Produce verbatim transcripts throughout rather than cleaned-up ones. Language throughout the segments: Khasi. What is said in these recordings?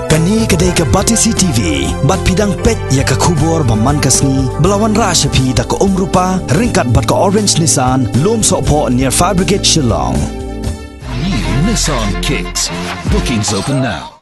Kane ka dei ka Batesi T V, bad phi dang peit ïa ka khubor ba man ka sngi, ba la wanrah sha phi da ka Umrupa, ryngkat bad ka Orange Nissan, Lumsohphoh near Fire Brigade Shillong. New Nissan Kicks. Bookings open now.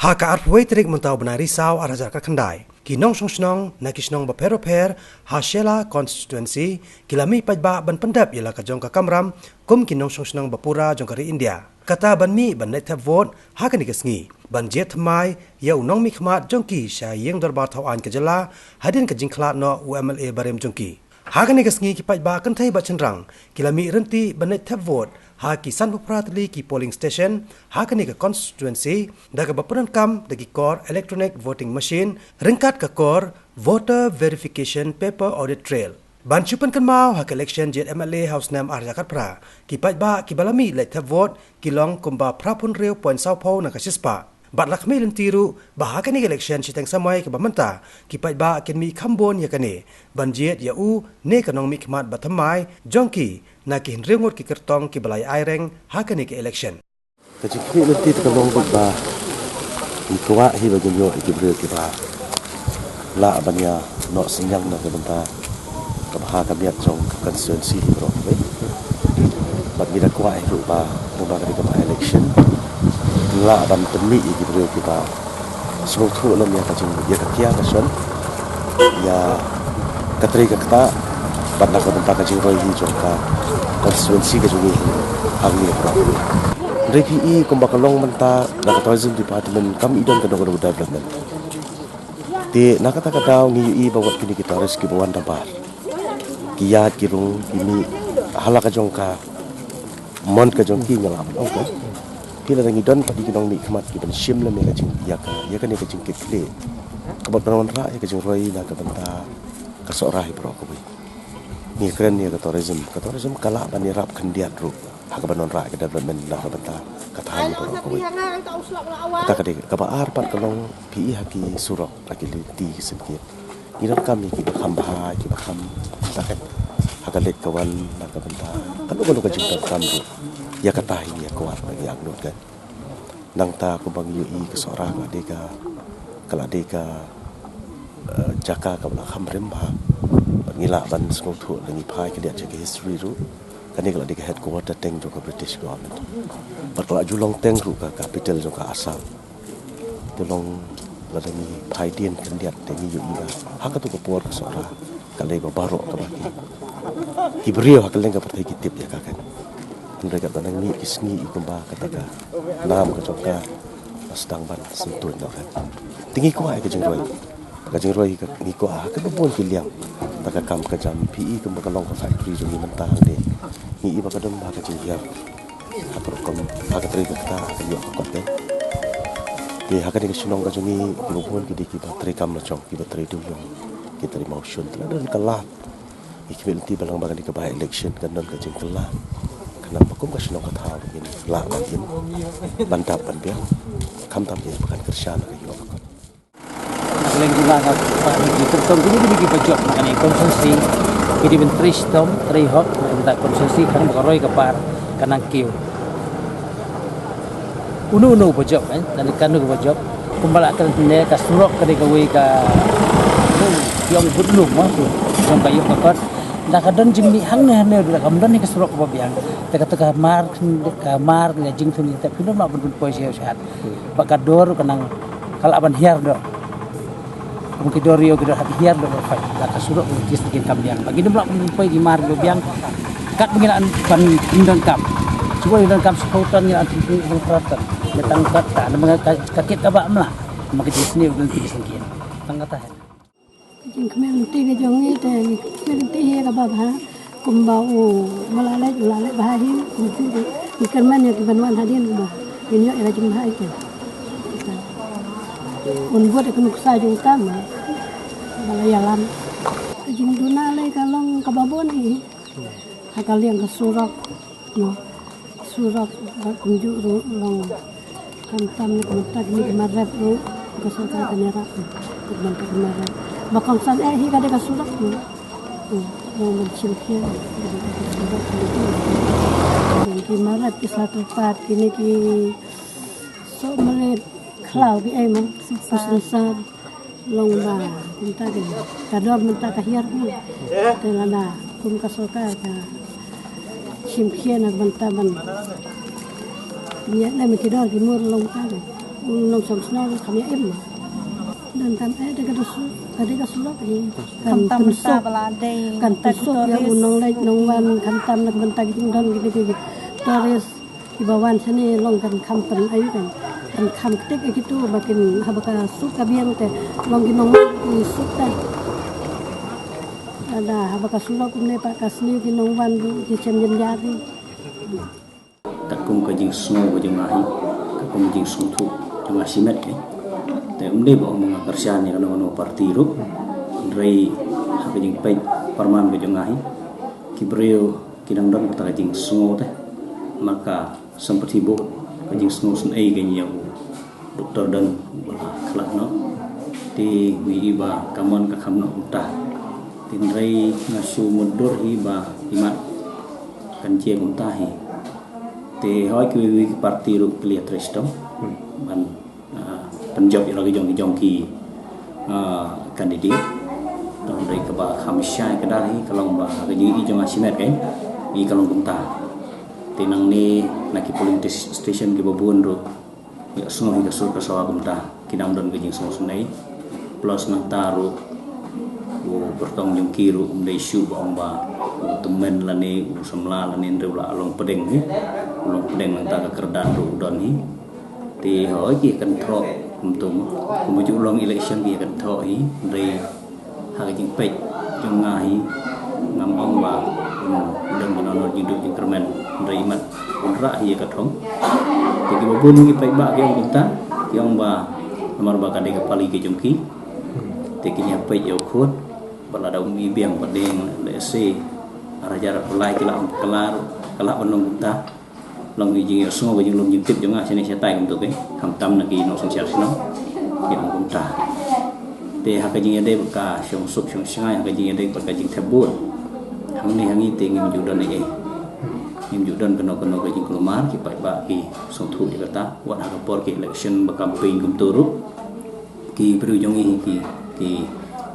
Ha ka arphew wei tarik mynta u bnai Risaw ar hajar khatkhyndai, ki nongshong shnong na ki shnong bapher bapher ha Shella constituency ki la mih paidbah ban pyndep ïa la ka jong ka kamram kum ki nongshong shnong bapura jong ka ri India. Kata ban mih ban leit thep vote ha kane ka sngi ban jied thymmai ïa u nongmihkhmat jong ki sha ïing dorbar thaw aiñ ka jylla hadien ka jingkhlad noh u M L A barim jong ki. Ha kane ka sngi ki paidbah kynthei bad shynrang ki la mih rynti ban leit thep vote ha ki sanphew phra tylli ki polling station ha kane ka constituency, da kaba pyndonkam da ki kor electronic voting machine ryngkat ka kor voter verification paper audit trail. Ban shu pynkynmaw ha ka election jied M L A ha u snem ar hajar khatphra, ki paidbah kiba la mih leit thep vote ki long kumba phraphew hynriew point sawphew na ka shispah. Bad la khmih lynti ruh ba ha kane ka election shiteng samoi kaba mynta, ki paidbah kin mih kham bun ïa kane ban jied ïa u ne ka nongmihkhmat ba thymmai jong ki na ki hynriew ngut ki kyrtong kiba la ïa aireng ha kane ka election. Ka jingkhmih lynti te ka long beit ba ngi kwah hi ba ngin ïoh ïa ki briew kiba lah ban ïa noh synñiang na ka bynta ka bha ka miat jong ka constituency hi baroh kawei. Bad ngi da kwah hi ruh ba, ba ka dei ka by-election, lah ban pynmih ïa ki briew kiba sngewthuh lem ïa ka jing, ïa ka kiar ka shon, ïa ka trei ka ktah, bad na ka bynta ka jingroi hi jong ka constituency ka jong ngi hi hangne baroh. Hynrei phi i kumba ka long mynta na ka tourism department kam i don ka dong ka dong development. Te na kata ka daw ngi ïohi ba wat kine ki tourist kiba wan da bar, ki ïaid ki rung, ki mih ha la ka jong ka mon ka jong ki, nga lah ban ong ka. Te lada ngi don pat ki nongmihkhmat kiban shim lem ïa ka jing, ïa ka, ïa kane ka jingkitkhlieh, ka bad ban wanrah ïa ka jingroi na ka bynta ka Sohra hi baroh kawei. Ngi kren ïa ka tourism, ka tourism ka lah ban ïarap khyndiat ruh ha kaban wanrah ka development na ka bynta ka thaiñ baroh kawei. Kata ka dei. Kaba ar pat ka long phi i ha ki surok, ha ki lynti ki syngkien, ngi donkam ïa kiba kham bha, kiba kham, kata kan, ha ka leit ka wan na ka bynta kano kano ka jingdonkam ruh. Ïa kata hi ïa ka kwah ba ngi angnud kan. Nangta kumba ngi ïohi ka Sohra ka la dei ka, ka la dei ka, eh, jaka kaba la kham rim bha. Bad ngi lah ban sngewthuh lada ngi phai khyndiat sha ka history ruh, kane ka la dei ka headquarter teng jong ka British government. Bad ka la ju long teng ruh ka capital jong ka Assam. Te long lada ngi phai dien khyndiat te ngi ïohi ba ha kato ka por ka Sohra ka lei ba baroh kaba ki, ki briew ha kylleng ka pyrthei ki tip ïa ka kan. Hynrei katba nang mih ki sngi i kumba kata ka nam ka jong ka la sdang ban syntuid noh kan. Te ngi kwah ïa ka jingroi. Ka jingroi ka ngi kwah ha kaba bun ki liang. Ta ka kam ka jam phi i kumba ka long ka factory jong ngi mynta hangne. Ngi i ba ka don ba ka jinghiar ha ka rukom, ha ka trei ka ktah, ha ka ïoh ka kot. Te ha kane ka shnong ka jong ngi kiba bun ki dei kiba trei kam la jong, kiba trei dewïong, ki trei mawshun. Te lada ka lad, ngi khmih lynti ba lang ba kane ka by-election kan don ka jingkylla. Khnang ba kum ka shnong ka thaw ngin lah ban im, ban dap ban biang, khamtam ïa ba kan kyrshan ha ka ïoh ka kot. Na ka liang jong nga nga kwah ban kyrtong kine, kine kiba jop na kane ka constituency, ki dei ban trei shitom trei hok na ka bynta ka constituency, khnang ba ka roi ka par kan nang kiew. Uno uno uba jop, eh, lane kano kaba jop, kumba la kren ne, ka surok ka dei kawei ka, ki ong bud lum, ma, jong ka ïoh ka kot. Lada ka don jingmih hangne hangne ruh, lada kam don hi ka surok kaba biang, te kato ka mar, ka mar ka jingthung te phin ym lah ban pynpoi sha ïew sha hat. Ba ka dor ka nang, ka lah ban hiar doh. Kum ki dor ïew ki dor hat hiar doh ba phai. Lada ka surok ki sngewthuh kam biang. Ba ngin ym lah ban pynpoi ki mar kiba biang. Katba ngi lah ban pyndonkam. Shuwa ngi donkam shiphew ton, ngi lah ban pynpoi shiphew ton. Ngi tang kata, namar ka, ka kit kaba ym lah. Namar ka jingsniew ka lynti ka syngkien. Tang kata. Ka jingkhmih lynti ka jong ngi te ngi khmih lynti hi kaba bha. Kumba u ba la leit, u la leit bha hi, kumjuh ruh ngi kyrmen ïa kiban wan hadien kumba ngin ïoh ïa ka jingbha ïa ki. Un bud ïa ka nuksa jong uta ma ba la ïalam. Ka jingduna lei ka long kaba bun hi ha ka liang ka surok. Noh. Surok bad kumjuh ruh long khamtam na ka bynta kine ki mar rep ruh ka sorkar kan ïarap na ka bynta ki mar rep. Ba kongsan eh hi ka dei ka surok ruh. Hmm, long ban shim khia ka bynta ki surok. Ki mar rep ki sla tyrpad kine ki soh marit. Khlaw ki ei mo, ka sensar long ba kumta ka, ka dor mynta ka hiar mo. Te lada kum ka sorkar ka shim khia na bynta ban ïa lem ki dor ki mur long ka, u nongshong shnong kam ïa im mo. Don kam eh da ka dor su, ka dei ka surok ni. Kan pynsuk, kan pynsuk ïa u nongleit nongwan, khamtam na ka bynta ki jingdon ki dei ki tourist. Kiba wan shane long kan kham pyn-, ai kan, kan kham ktik ïa kitu ba kin, haba ka suk ka biang te long ki nongwan ki suk te. Lada haba ka surok kumne pat ka sniew ki nongwan ruh ki shem jynjar ruh. Katkum ka jingsngew ka jong nga hi, katkum ka jingsngewthuh jong nga shimet hi. Te ym dei ba ong nga kyrshan ïa kano kano party ruh. Hynrei ha ka jingpeit pyrman ka jong nga hi, ki briew ki dang don kata ka jingsngew te. Namar ka symmpathy vote, ka jingsngew sngewsynei ka ïa u Doktor Don uba la khlad noh. Te ngi i ba ka mon ka kham noh kumta. Te hynrei nga shu mutdur hi ba imat kan jia kumta hi. Te hoi kiwei kiwei ki party ruh ki la trei shitom ban, ah, pynjop ïa la ki jong ki jong ki, ah, candidate. Te hynrei kaba kham shai kdar hi ka long ba ka jingïohi jong nga shimet kein, i ka long kumta. Te nangne na ki polling tis-, station kiba bun ruh ïohsngew hi ka sur ka sawa kumta, ki dang don ka jingsngewsynei. Plus nangta ruh u kyrtong jong ki ruh ym dei shuh ba ong ba u tymmen lane u samla lane, hynrei u la long pdeng hi, u long pdeng, nangta ka kyrdan ruh u don hi. Te hoi ki kynthoh kumta mo, kumba ju long election ki kynthoh hi, hynrei ha ka jingpeit jong nga hi ngam ong ba un don kano kano jingduh jingkyrmen, hynrei imat un rah hi ïa ka thong. Te kiba bun ki paidbah ki ong kumta, ki ong ba namar ba ka dei ka pali ka jong ki. Te kin ïa peit ïa u khun ba lada um i biang ba dei lehse ar hajar arphew lai ki lah, ka lah, ka lah ban long kumta. Long ki jingïohsngew, ka jinglum jingtip jong nga shane shatai kumta, khamtam na ki nongsynshar shnong ki ong kumta. Te ha ka jingïadei bad ka shongsuk shongshngaiñ, ha ka jingïadei bad ka jingthep vote, hangne hangne te ngim ju don ei ei. Ngim ju don kano kano ka jingkulmar, ki paidbah ki sngewthuh ïa kata. Wat ha ka por ki election ba campaign kumta ruh, ki briew jong ngi ki, ki,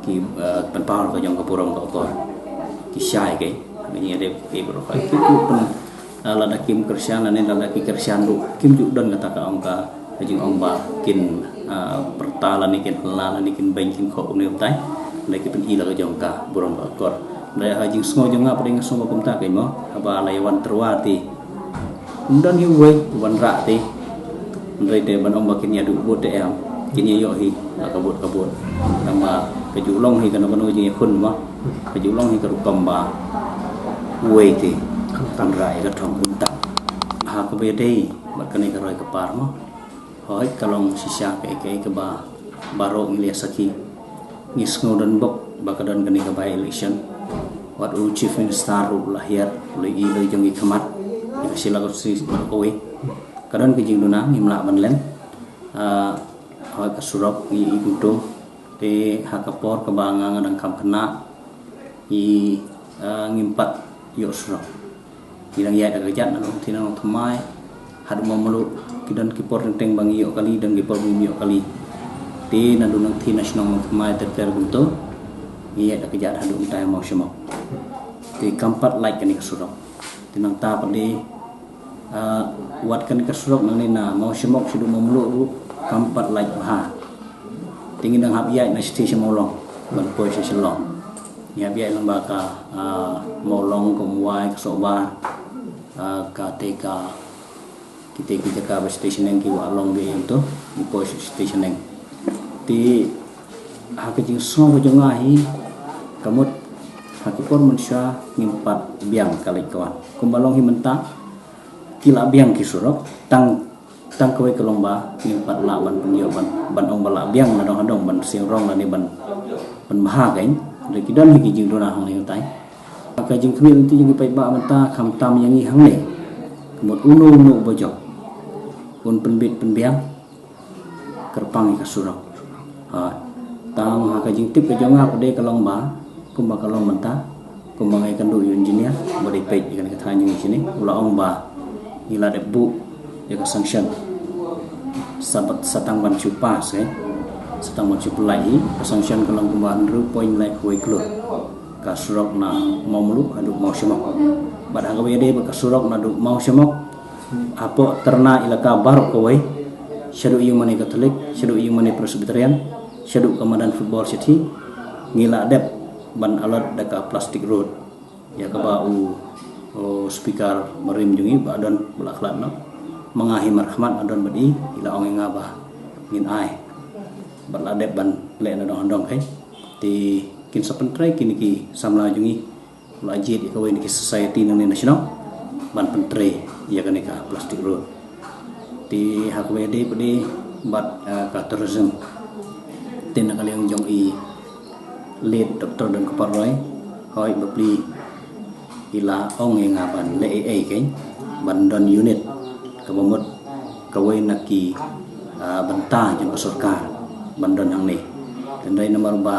ki, eh, pynpaw ka jong ka burom ka akor. Ki shai kein ha ka jingïadei bad ki briew, ki, ki pyn Ah, lada kim kyrshan lane lada ki kyrshan ruh kim ju don kata ka ong ka, ka jingong ba kin, ah, pyrta lane kin la lane kin beiñ kin khoh kumne kumtai. Lada ki pyn-i la ka jong ka burom ka akor. Lada ha jingsngew jong nga pat nga sngew ba kumta kein mo, haba la ïa wan tyrwa te ym don hi uwei u wanrah te. Hynrei te ban ong ba kin ïa duh vote te em, kin ïa ïoh hi la ka vote ka vote. Tang ba ka ju long hi kano kano jingïakhun mo, ka ju long hi ka rukom ba uwei te kan rah ïa ka thong kumta. Ha kaba ïadei bad kane ka roi ka par mo, hooid ka long shisha kaei kaei kaba baroh ngi la ïa sakhi. Ngi sngew donbok ba ka don kane ka by election. Wat u Chief Minister ruh u la hiar, u la ïohi la jong ki khmat, ïa ka shi la ka shi bad kawei. Ka don ka jingduna, ngim lah ban len. Ah, hooid ka surok ngi ïohi kumto. Te ha ka por kaba nga nga dang kham khynnah, ngi, ah, ngim pat ïoh surok. Ngi dang ïaid da ka kjat naduh nangthie na Nongthymmai haduh Mawmluh, ki don ki por teng teng ba ngi ïoh kali, don ki por ba ngim ïoh kali. Te naduh nangthie na shnong Nongthymmai ter ter kumto, ngi ïaid da ka kjat haduh kumta ha Mawshymok. Te kam pat lait kane ka surok. Te nangta pat de, ah, wat kane ka surok nangne na Mawshymok shaduh Mawmluh ruh kam pat lait bha. Te ngi dang hap ïaid na sha Mawlong ban poi sha Shillong. Ngi hap ïaid lyngba ka, ah, Mawlong, ka Umwai, ka Sohbar, ah, ka te ka, kita ki jaka ba station eng ki wah long ki ïa to, ngi poi station eng. Te ha ka jingsngew ka jong nga hi, ka mut ha ki por mynshuwa ngim pat biang ka leit ka wan. Kumba long hi mynta, ki la biang ki surok, tang, tang kawei ka long ba ngim pat lah ban pynïoh ban, ban ong ba la biang na dong ha dong ban sing rong lane ban, ban bha kein. Hynrei ki don hi ki jingduna hangne hangtai. Ka jingkhmih lynti jong ki paidbah mynta khamtam ïa ngi hangne, ka mut uno uno uba jop un pynbit pynbiang, kyrpang ïa ka surok. Ha, tang ha ka jingtip ka jong nga pat de ka long ba, kumba ka long mynta, kumba nga ïakynduh ïa u engineer ba dei peit ïa kane ka thaiñ jong ngi shane, u la ong ba ngi la dep buh ïa ka sanction. Sa tang ban shu pass, eh. Sa tang ban shu pynlait hi, ka sanction ka long kumba hynriew point lai kawei klur. Ka surok na Mawmluh haduh Mawshemok. Bad ha kaba ïadei bad ka surok naduh Mawshemok hapoh Tyrna Elaka baroh kawei, shaduh ïing mane Katholik, shaduh ïing mane Presbyterian, shaduh ka madan football shathie, ngi la dep ban allot da ka plastic road. Ïa kaba u, u speaker barim jong ngi ba don ba la khlad noh. Ma nga hi markhmat nga don bad i, i la ong ïa nga ba ngin ai. Bad la dep ban leh na dong handong, eh. Te kin sa pyntrei kine ki samla jong ngi, la jied ïa kawei na ki society nangne na shnong ban pyntrei ïa kane ka plastic road. Te ha kaba ïadei pat de bad, eh, ka tourism. Te na ka liang jong i late Doctor Donkupar Roy, hooid bapli i la ong ïa nga ban leh ei ei keiñ ban don unit kaba mut kawei na ki, ah, bynta jong ka sorkar ban don hangne. Hynrei namar ba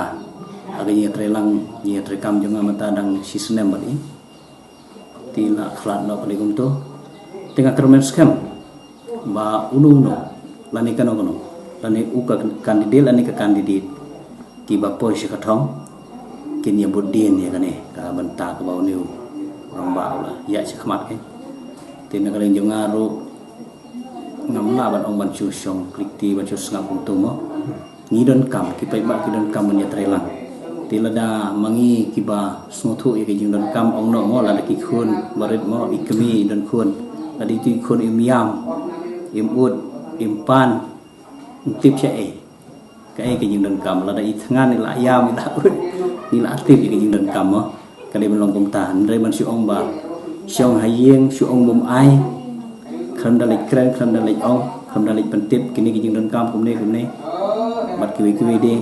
ha ka jingïatreilang, jingïatreikam jong nga mynta dang shisnem bad i, te la khlad noh kane kumto. Te nga kyrmen skhem ba uno uno lane kano kano, lane u ka candidate lane ka candidate kiba poi sha ka thong kin ïa bud dien ïa kane ka bynta kaba une u rangbah u la ïaid sha khmat, eh. Te na ka liang jong nga ruh ngam lah ban ong ban shu shong klik ti ban shu sngap kumto mo. Ngi donkam, ki paidbah ki donkam ban ïatreilang. Te lada ma ngi kiba sngewthuh ïa ki jingdonkam, ong noh mo, lada ki khun barit mo, i kmie i don khun, lada itu i khun im ïam, im ud, im pan, im tip sha ei. Kaei ka jingdonkam, lada i thngan i la ïam i la ud, i la tip ïa ka jingdonkam mo. Ka dei ban long kumta, hynrei ban shu ong ba shu ong ha ïing, shu ong bym ai. Khlem da leit kren, khlem da leit ong, khlem da leit pyntip, kine ki jingdonkam kumne kumne. Bad kiwei kiwei de.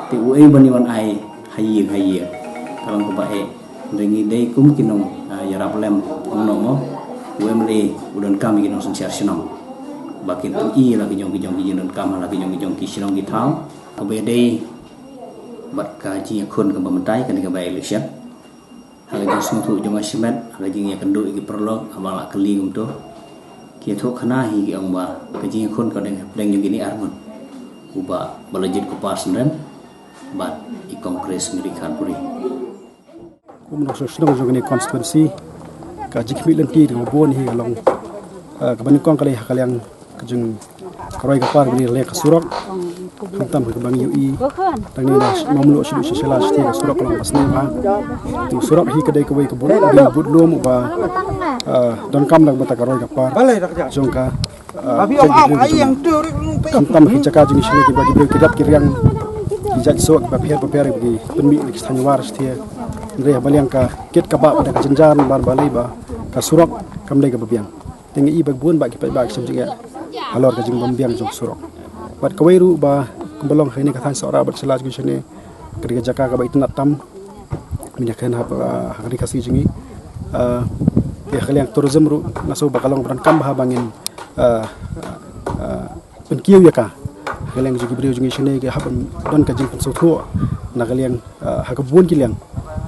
Te uei ban ïa wan ai ha ïing ha ïing. Ka long kaba eh. Hynrei ngi dei kum ki nong, ah, ïarap lem, ong noh mo. U MLA u donkam ïa ki nongsynshar shnong ba kin pyni la ki jong ki jong ki jingdonkam, la ki jong ki jong ki shnong ki thaw. Kaba ïadei bad ka jingïakhun kaba mynta, kane ka by-election. Ha ka jingsngewthuh jong nga shimet, ha ka jingïakynduh ïa ki paralok, haba la kylli kumto, ki ïathuh khana hi ki ong ba ka jingïakhun ka dang hapdeng jong kine arngut. Uba ba la jied ko Par Synrem bad i Congress Mary Kharpuri. Kum nongshong shnong jong kane constituency, ka jingkhmih lynti kaba bun hi ka long, eh, kaba nyngkong ka dei ha ka liang ka jing ka roi ka par kaba dei ha ka surok. Khamtam ha kaba ngi ïohi tang ne na Mawmluh sha Sela sha ka surok ka long ba sniew bha. Te surok hi ka dei kawei ka bud, ka bud lum uba, ah, donkam na ka bynta ka roi ka par jong ka, ah, khamtam ha ki jaka jong ngi shane kiba ki briew ki dap ki riang, ki jait soh kiba pher ba pher ki pynmih na ki sthaiñ war shathie. Hynrei haba liang ka kit kaba bad ka jynjar namar balei ba ka surok kam dei kaba biang. Te nga i ba bun ba ki paidbah ki shem jingeh halor ka jingbym biang jong surok. Bad kawei ruh ba kumba long ha kane ka thaiñ Sohra bad Sela jong ngi shane, ka dei ka jaka kaba itynnad tam. Mynta kane ha, ha kane ka sngi jong ngi, ah, te ha ka liang tourism ruh nga sngew ba ka long ba donkam bha ba ngin, ah, ah, pynkiew ïa ka. Ha ka liang jong ki briew jong ngi shane ki hap ban don ka jingpynsngewthuh na ka liang, ah, ha ka bun ki liang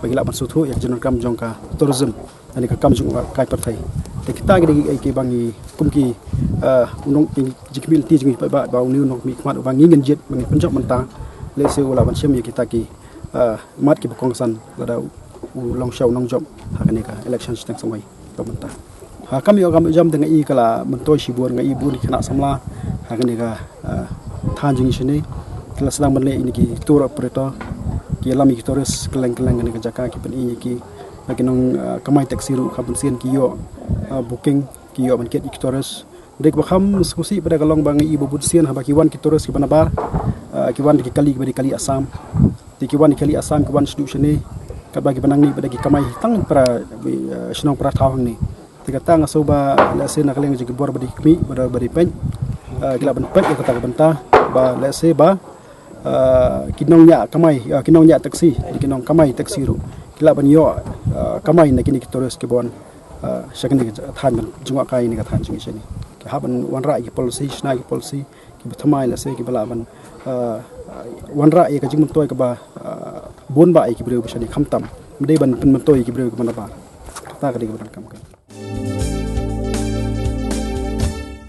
ba ki lah ban sngewthuh ïa ka jingdonkam jong ka tourism. Lane ka kam jong ka pyrthei. Te kita ki dei kiei kiba ngi kum ki, eh, u nong, ki jingkhmih lynti jong ngi ba, ba une u nongmihkhmat uba ngi ngin jied ba ngin pynjop mynta. Lehse u lah ban shim ïa kita ki, eh, mat kiba kongsan lada u long sha u nongjop ha kane ka election shiteng samoi ba mynta. Ha kam ïoh kam jam te nga i ka la myntoi shibun, nga i bun ki khynnah samla ha kane ka, eh, thaiñ jong ngi shane. Ki la sdang ban leh ïa kine ki tour operator, ki ïalam ïa ki tourist kylleng kylleng kane ka jaka, ki pyni ïa ki, ba ki nong, ah, kamai taxi ruh ka bun sien ki ïoh, ah, booking, ki ïoh ban kit ïa ki tourist. Dei kaba kham sngewsih pat de ka long ba ngi i ba bun sien haba ki wan ki tourist kiba nabar, ah, ki wan da ki kali kiba dei kali Assam. Te ki wan ki kali Assam ki wan shaduh shane, katba kiba nangne pat de ki kamai tang para, ah, shnong para thaw hangne. Te kata nga sngew ba lehse na ka liang jong ki bor ba dei khmih, ba dei, ba dei peit, ah, ki lah ban peit ïa kata ka bynta ba lehse ba, ah, ki nongñiah kamai, ah, ki nongñiah taxi, ki nongkamai taxi ruh ki lah ban ïoh, ah, kamai na kine ki tourist kiba wan, ah, sha kane ka thaiñ ban jngohkai ne ka thaiñ jong ngi shane. Ki hap ban wanrah ïa ki policy, shna ïa ki policy kiba thymmai lehse kiba lah ban, ah, wanrah ïa ka jingmyntoi kaba, ah, bun ba ïa ki briew ba shane khamtam. Ym dei ban pynmyntoi ïa ki briew kiba nabar. Kata ka dei kaba donkam ka.